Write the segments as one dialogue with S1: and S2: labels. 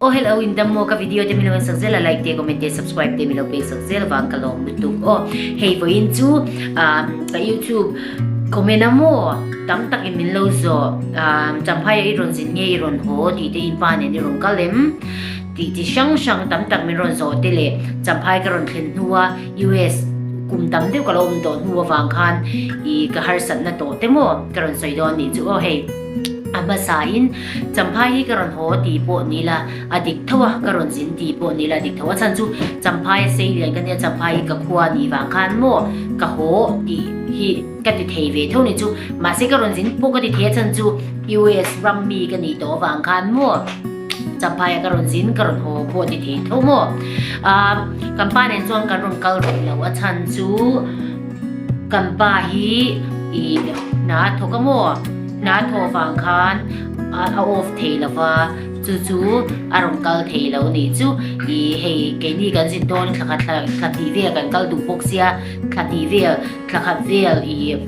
S1: Aw hello in dam maw ka video te min lo en sak zel a like te comment te subscribe te min lo pek sak zel vang ka lawm lutuk aw hei vawiin chu ka youtube comment a maw tam tak in min lo zawh champhai a i rawn zin nge i rawn haw tih te in pa nen i rawn kal em tih chi hrang hrang tam tak min rawn zawh te leh champhai ka rawn thlen hnu a US kum tam deuh ka lo awm tawh hnu avang khan i ka harsatna tawh te maw ka rawn sawi dawn nih chu aw hei a hmasa in Champhai hi ka rawn haw tih pawh ni la, a dik tho a, ka rawn zin tih pawh ni la a dik tho a. Chhan chu Champhai a sei lian ka nia, Champhai hi ka khua ni vang khan maw ka haw tih hi ka ti thei ve tho ni chu. Mahse ka rawn zin pawh ka ti thei a, chhan chu US ram mi ka nih tawh avang khan maw Champhai ah ka rawn zin, ka rawn haw pawh ti thei tho maw. Aaa kan pa nen chuan kan rawn kal rih lo a, chhan chu kan pa hi ih hna a thawk a maw. Hna thawh vang khan a off thei lo va, chu chu a rawn kal thei lo nih chu. Ih hei keini kan zin dawn thla khat thla thla hnih vel kan kal duh bawk sia, thla hnih vel thla khat vel ih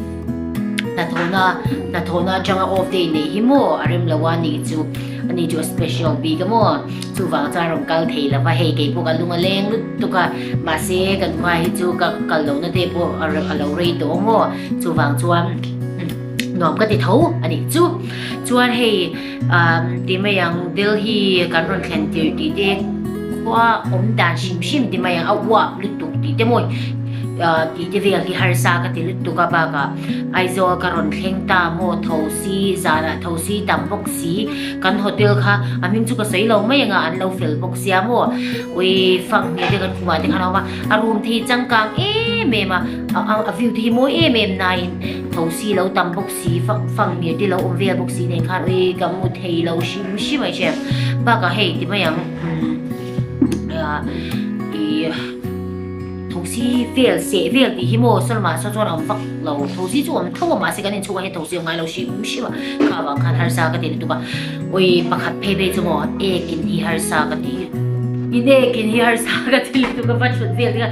S1: hnathawhna hnathawhna atanga off day neih hi maw a rem lo a nih chu ani chu a special bik a maw chuvang chuan a rawn kal thei lo va, hei keipawh ka lung a leng lutuk a mahse kan khua hi chu ka kal lohna te pawh a lo rei tawh a maw chuvang chuan. Nuam ka ti tho a nih chu. Chuan hei ti mai ang Delhi kan rawn thlen tir tih te khua awm dan hrim hrim ti mai ang a uap lutuk tih te mawi tih te vel hi harsa ka ti lutuk a bakah Aizawl ka rawn thleng ta maw tho si zanah tho si tam bawk si kan hotel kha a hming chu ka sawi lo mai anga an lo fel bawk sia maw ui fanghmir te kan khumah te khan a awm a a room te hi changkang em em a a view te hi mawi em em nain Tho si lo tam bawk si, fang mir te lo awm vel bawk si nen khan ui ka mu thei lo hrim hrim mai che. Bakah hei ti mai ang i tho si vel seh vel tih hi maw Solomon saw chuan a awm vak lo. Tho si chu awm tho a mahse kan inchhungah hian tho si a awm ngai lo hrim hrim a. Kha avang khan harsa ka ti lutuk a. Ui pakhat phei phei chu maw ekin hi harsa ka ti. In ekin hi harsa ka ti lutuk a va thut vel te kha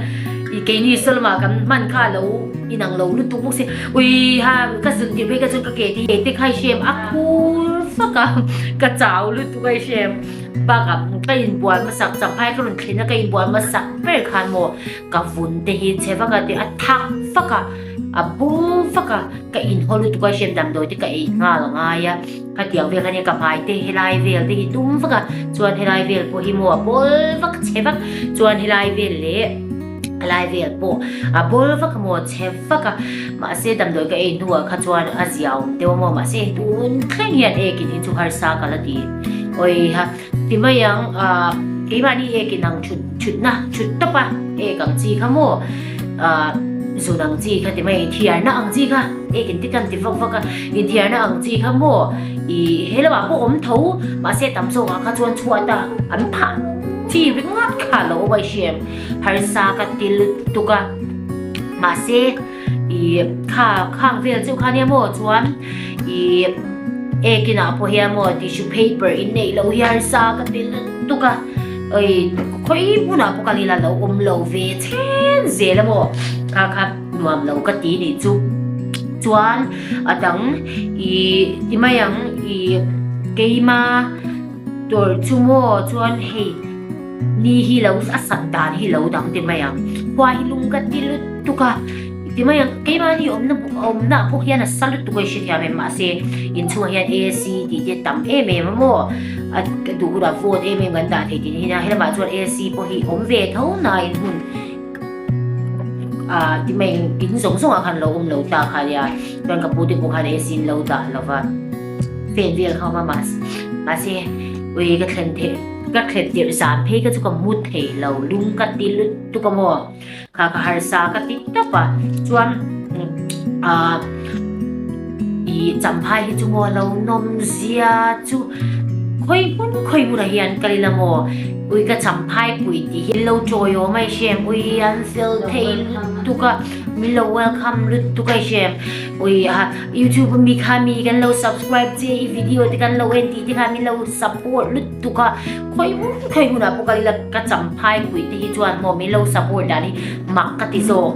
S1: i keini Solomon kan hman kha lo. Inang lo lutuk bawk si. Ui ha ka zun tir phei ka chuan ka ke te hi te kha i hrem a khur fak a ka chau lutuk a i hrem bakah ka inbual hmasak champhai ka rawn thlen a ka inbual hmasak ber khan maw ka vun te hi chhe vak a te a thak fak a a bung fak a ka inhaw lutuk a i hrem damdawi te ka ei nghal a ngai a khatiang vel kha nia ka hmai te helai vel te hi tum vak a chuan helai vel pawh hi maw a bawl vak chhe vak chuan helai vel leh. A lai vel pawh a bawl vak a maw chhe vak a, mahse damdawi ka ei hnuah kha chuan a zia awm deuh a maw, mahse tun thleng hian ekin hi chu harsa ka la ti. Awi ha ti mai ang ah keimahni ekin ang thut thutna thut tawp a ek ang chi kha maw ah zun ang chi kha ti mai inthiarna ang chi kha ekin te kan ti vak vak a, inthiarna ang chi kha maw ih he lamah pawh awm tho mahse tam zawkah kha chuan chhuat a an phah chi ringawt kha lo awm a i hriam. Harsa ka ti lutuk a, mahse ih kha khang vel chu kha nia maw chuan ih ekin ah pawh hian maw tissue paper in neih loh hi harsa ka ti lutuk a, oi khawi hmunah pawh ka lila lo awm lo ve chhen zel a maw kha kha nuam lo ka ti nih chu chuan a dang ih ti mai ang ih keima tur chu maw chuan hei. Ni hi lo a sak dan hi lo dang ti mai ang. Khua hi lung ka ti lutuk a ti mai ang. Keimahni awmna awmna ah pawh hian a sa lutuk a i hrethiam em mahse inchhungah hian AC tih te tam em em a maw a duh hunah vawt em em kan dah thei tih hi a helamah chuan AC pawh hi awm ve tho nain hmun ah ti mai ang in zawng zawng ah khan lo awm lo ta kha nia chuan ka pu te pawh khan AC an lo dah lo va fan vel kha a awm a mahse ui ka thlen theih. Ka thlet tirh zan phei kha chu ka mu thei lo, lung ka ti lutuk a maw? Kha ka harsa ka ti tawp a, chuan ah ih champhai hi chu maw lo nawm zia chu khawi hmun khawi hmunah hian kal ila maw? Ui ka champhai pui tih hi lo chawi awm a i hrem, ui an fel thei lutuk a, min lo welcome lutuk a i hrem, ui ah youtube ami kha mi kan lo subscribe che i video te kan lo en tih te kha min lo support lutuk a khawi hmun khawi hmunah pawh kal ila ka champhai pui te hi chuan maw min lo support dan hi mak ka ti zawk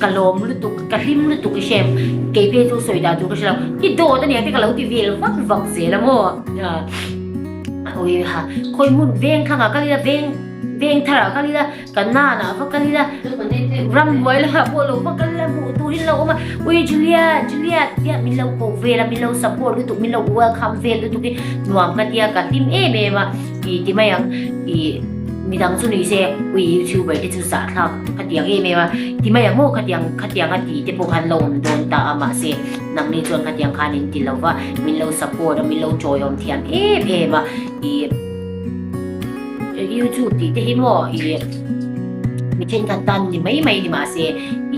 S1: ka lawm lutuk ka hlim lutuk i hrem kei phei chu sawi dan tur ka hre lo i dawt ania te ka lo ti vel vak vak zel a maw. Ui ha khawi hmun veng thlangah kal ila veng veng tharah kal ila ka nanah va kal ila ramhnuai lamah pawh lo va kal ila hmuh tur hi lo awm a ui Juliet Juliet tia min lo koh vel a min lo support lutuk min lo welcome vel lutuk hi nuam ka tia ka hlim em em a ih ti mai ang ih midang chu ni se ui youtuber te chu zahthlak ka ti ang em em a ti mai ang maw khatiang khatiang a tih te pawh khan lo awm dawn ta a mahse nangni chuan khatiang khan in ti lo va min lo support a min lo chawiawm thiam em em a ih YouTube tih te hi maw ih mi thenkhat tan ni mai mai ni mahse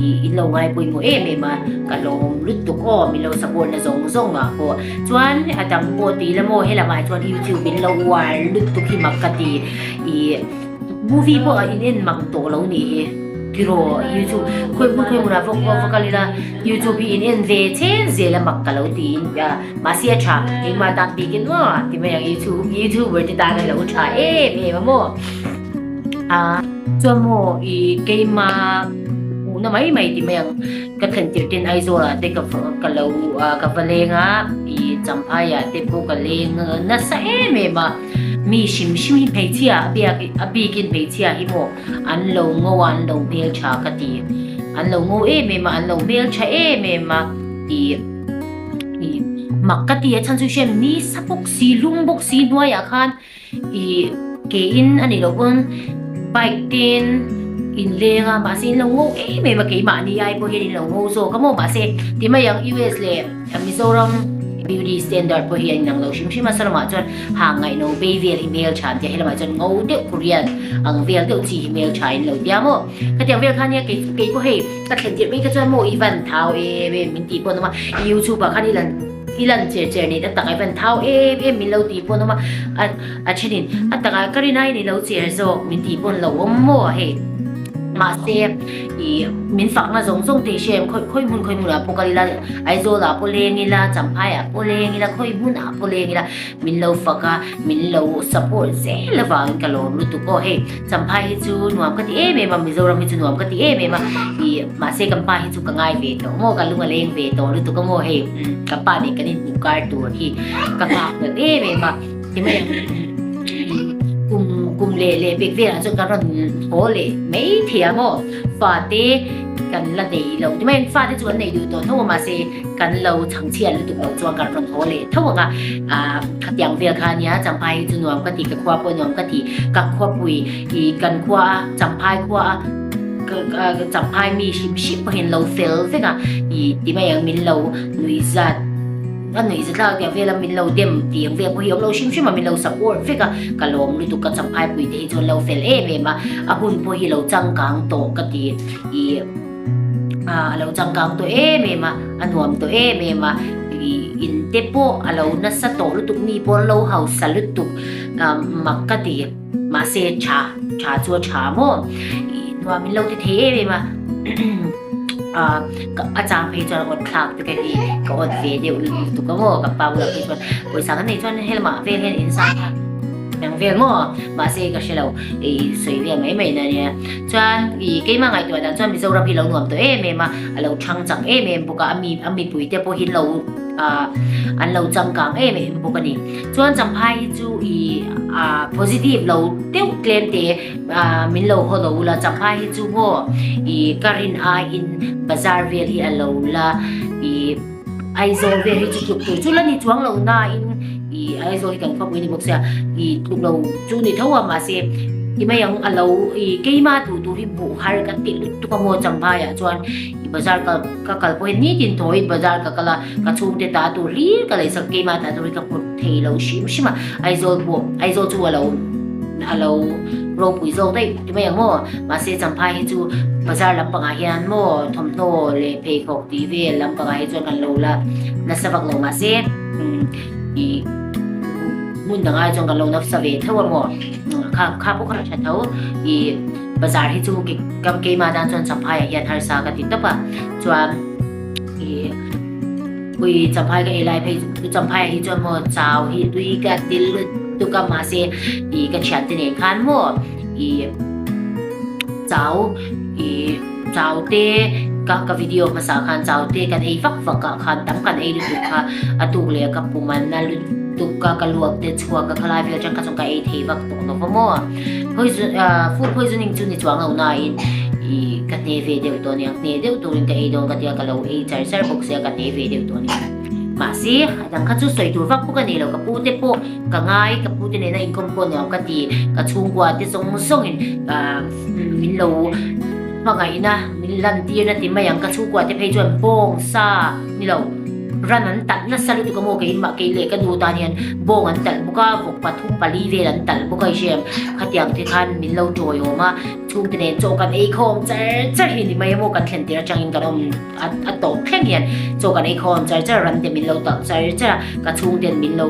S1: ih in lo ngai pawimawh em em a ka lawm lutuk aw min lo support na zawng zawng ah pawh chuan a dang pawh tih ila maw helamah chuan YouTube in lo uar lutuk hi mak ka ti ih movie pawh a in en mang tawh lo nih hi tiraw YouTube khawi hmun khawi hmunah vawk vawk vak alila YouTube hi in en ve chen zel a mak ka lo tiin mahse a tha engmah tan bik in maw ti mai ang YouTube youtuber te tan a lo tha em em a maw a chuan maw i keima hmuhna mai mai ti mai ang ka thlen tirh ten Aizawl ah te ka ka lo ka va leng a i Champhai ah te pawh ka leng nasa em em a mi hrim hrim hi hmeichhia a biak a bikin hmeichhia hi maw an lo ngo a an lo hmeltha ka ti an lo ngo em em a an lo hmeltha em em a i Ih mak ka ti a chhan chu hriat ni sa bawk si lum bawk si hnuaiah khan ih ke in a nih loh pawn bike ten in leng a mahse in lo ngo em em a keimahni ai pawh hian in lo ngo zawk a maw mahse ti mai ang US leh Mizoram beauty standard pawh hi a inang lo hrim hrim a salamah chuan hang ngaihno bei vel hi hmeltha an tia helamah chuan ngo deuh Korean ang vel deuh chi hi hmeltha in lo tia maw khatiang vel kha nia kei kei pawh hei Ka thlen tirh mai kha chuan maw i van thau em em min tih pawh an awm a, i youtube ah khan i lan i lan cher cher nei ta tak a i van thau em em min lo tih pawh an awm a, a a thenin a takah ka rin aiin i lo cher zawk min tih pawh an lo awm maw hei mahse i min fakna zawng zawng te hi hria em khawi khawi hmun khawi hmunah pawh kal ila Aizawl ah pawh leng ila Champhai ah pawh leng ila khawi hmun ah pawh leng ila min lo fak a min lo support zel avangin ka lawm lutuk aw hei. Champhai hi chu nuam ka ti em em a, Mizoram hi chu nuam ka ti em em a, ih mahse kan pa hi chu ka ngai ve tawh maw, ka lung a leng ve tawh lutuk a maw hei ka pa nen kan inhmuh kar tur hi ka nghak hlelh em em a, ti mai ang kum kum leh leh pek velah chuan kan rawn haw leh mai thei a maw, fate kan la nei lo ti mai ang fate chu kan nei duh tawh tho a mahse kan lo chhangchhiat lutuk loh chuan kan rawn haw leh tho ang a, ah khatiang vel kha ania Champhai hi chu nuam ka ti ka khua pawh nuam ka ti ka khuapui ih kan khua a Champhai khua a Champhai mi hrim hrim pawhin lo fel vek a ih ti mai ang min lo nuih zat a nuih zat tlak tiang vel a min lo dem tih ang vel pawh hi awm lo hrim hrim a min lo support vek a ka lawm lutuk ka Champhai pui te hi chuan lo fel em em a a hun pawh hi lo changkang tawh ka ti ih. A lo changkang tawh em em a, a nuam tawh em em a, ih in te pawh a lo nasa tawh lutuk mi pawh an lo hausa lutuk mak ka ti mahse tha tha chu a tha maw ih nuam in lo ti thei em em a a chang phei chuan awt thlak te ka hi ka awt ve deuh lutuk a maw ka pa bulah phei chuan pawisa kan neih chuan helamah vel hian in sang a. Eng vel maw? Mahse ka hre lo, i sawi vel mai mai na nia. Chuan i keimah ngaihtuah dan chuan Mizoram hi lo nuam tawh em em a, a lo thang chak em em bawk a, a mi a mipui te pawh hi lo ah an lo changkang em em bawk a ni. Chuan Champhai hi chu i ah positive lo deuh tlem te ah min lo haw lo ula, Champhai hi chu maw i ka rin aiin bazar vel hi a lo la i Aizawl vel hi chu tluk tur chu la ni chuang lo nain i Aizawl hi kan khawpui ni bawk sia i tluk lo chu ni tho a mahse ti mai ang a lo i keima duh tur hi hmuh har ka ti lutuk a maw Champhai ah chuan i bazar kal ka kal pawh hian nitin thaw in bazar ka kal a ka chhungte ta tur hlir ka lei sak keima ta tur hi ka hmu thei lo hrim hrim a Aizawl pawh Aizawl chu a lo a lo ropui zawk daih ti mai ang maw mahse Champhai hi chu bazar lampangah hian maw thawmhnaw leh pheikhawk tih vel lampangah hi chuan kan lo la nasa vak lo mahse ih hmun dangah hi chuan kan lo nasa ve tho a maw kha kha pawh kha a tha tho ih bazar hi chu keimah tan chuan Champhai ah hian harsa ka ti tawp a chuan ih Ui champhai ka ei lai phei chu champhai ah hi chuan maw chau hi tui ka til lutuk a mahse ih ka thiante nen khan maw ih chau ih chau te ka ka video hmasa khan chau te kan ei vak vak ah khan tam kan ei lutuk kha a tuk leh ka pum an na lutuk. lutuk a, ka luak te chhuak a, khalai vel atang kha chuan ka ei thei vak tawh lo va maw. Poison ah food poisoning chu ni chuang lo nain ih ka hne ve deuh tawh aniang, hne deuh turin ka ei dawn ka tia ka lo ei char char bawk sia ka hne ve deuh tawh aniang. Mahse a dang kha chu sawi tur vak bawk a ni lo, ka pu te pawh ka ngai, ka pu te nena inkhawm pawh nuam ka ti, ka chhungkua te zawng zawngin ah min lo hmangaihna min lantirna ti mai ang, ka chhungkua te phei chuan bawng sa ni lo. Ran an talh nasa lutuk a maw keimah kei leh ka nu tan hian bawng an talh bawk a, vawk pathum pali vel an talh bawk a i hria em? Khatiang te khan min lo tawiawm a, chhungte nen chaw kan ei khawm char char hi ni mai a maw kan thlen tir atangin kan awm a a tawp thleng hian chaw kan ei khawm char char ran te min lo talh char char a, ka chhungten min lo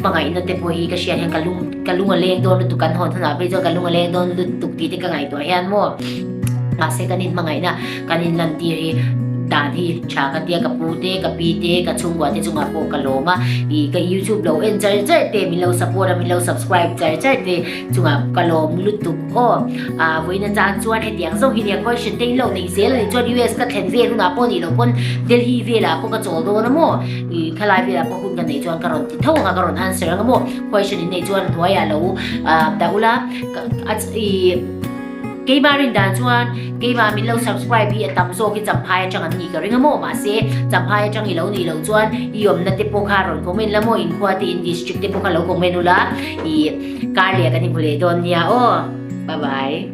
S1: hmangaihna te pawh hi ka hriat hian ka lung ka lung a leng dawn lutuk kan hawn hunah phei chuan ka lung a leng dawn lutuk tih te ka ngaihtuah hian maw mahse kan inhmangaihna Kan inlantir hi dan hi tha ka tia ka pu te ka pi te ka chhungkua te chungah pawh ka lawm a ih ka youtube lo en char char te min lo support a min lo subscribe char char te chungah ka lawm lutuk aw ah vawiin atang chuan hetiang zawng hi nia question te in lo nei zel a nih chuan us ka thlen vel hunah pawh nih loh pawn Delhi velah pawh ka chawl dawn a maw ih khalai velah pawh hun ka neih chuan ka rawn ti tho ang a ka rawn answer ang a maw question in neih chuan hnuaiah lo ah dah ula ka a ih. Keimah rin dan chuan keimah min lo subscribe hi a tam zawk hi Champhai atang an nih ka ring a maw mahse Champhai atang i lo nih loh chuan i awmna te pawh kha rawn comment la maw inkhua te in district te pawh kha lo comment ula i kar leh kan inhmu leh dawn nia aw bye bye.